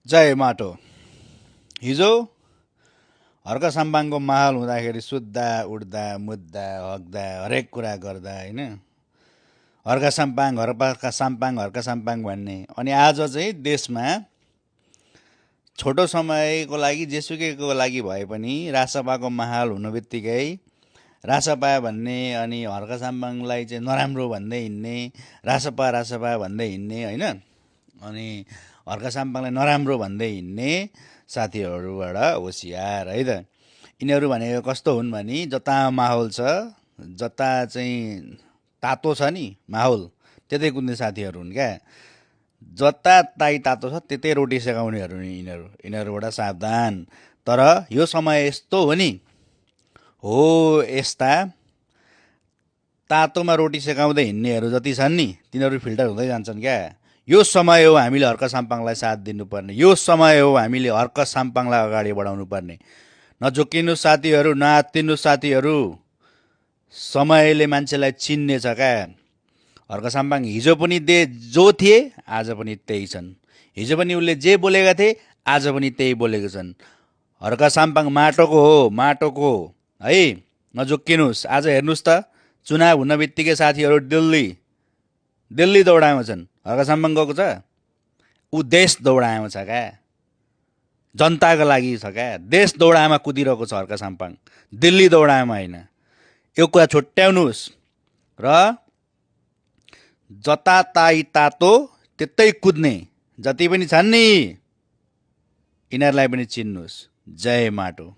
जय माटो। हिजो हर्क साम्बाङको माहौल हुँदाखेरि सुत्दा उठ्दा मुद्दा हग्दा हरेक कुरा गर्दा होइन हर्क साम्पाङ हर्क साम्पाङ भन्ने। अनि आज चाहिँ देशमा छोटो समयको लागि जेसुकैको लागि भए पनि रासपाको माहौल हुनु बित्तिकै रासपा भन्ने अनि हर्क साम्बाङलाई चाहिँ नराम्रो भन्दै हिँड्ने रासपा भन्दै हिँड्ने होइन अनि हर्क साम्बाङलाई नराम्रो भन्दै हिँड्ने साथीहरूबाट होसियार है त। यिनीहरू भनेको कस्तो हुन् भने जता माहौल छ जता चाहिँ तातो छ नि माहौल त्यतै कुद्ने साथीहरू हुन् क्या। जता तातो छ त्यतै रोटी सेकाउनेहरू यिनीहरूबाट सावधान। तर यो समय यस्तो हो नि हो यस्ता तातोमा रोटी सेकाउँदै हिँड्नेहरू जति छन् नि तिनीहरू फिल्टर हुँदै जान्छन् क्या। यो समय हो हामीले हर्क साम्पाङलाई साथ दिनुपर्ने। यो समय हो हामीले हर्क साम्पाङलाई अगाडि बढाउनु पर्ने। नझुक्किनु साथीहरू, नआत्तिनु साथीहरू। समयले मान्छेलाई चिन्नेछ क्या। हर्क साम्पाङ हिजो पनि जो थिए आज पनि त्यही छन्। हिजो पनि उसले जे बोलेका थिए आज पनि त्यही बोलेको छन्। हर्क साम्पाङ माटोको हो, माटोको है। नझुक्किनुहोस्। आज हेर्नुहोस् त चुनाव हुन बित्तिकै साथीहरू दिल्ली दौडाएमा छन्। हर्क साम्पाङ गएको छ ऊ देश दौडाएमा छ क्या। जनताको लागि छ क्या। देश दौडाएमा कुदिरहेको छ हर्क साम्पाङ, दिल्ली दौडाएमा होइन। यो कुरा छुट्याउनुहोस् र जता तातो त्यतै कुद्ने जति पनि छन् नि यिनीहरूलाई पनि चिन्नुहोस्। जय माटो।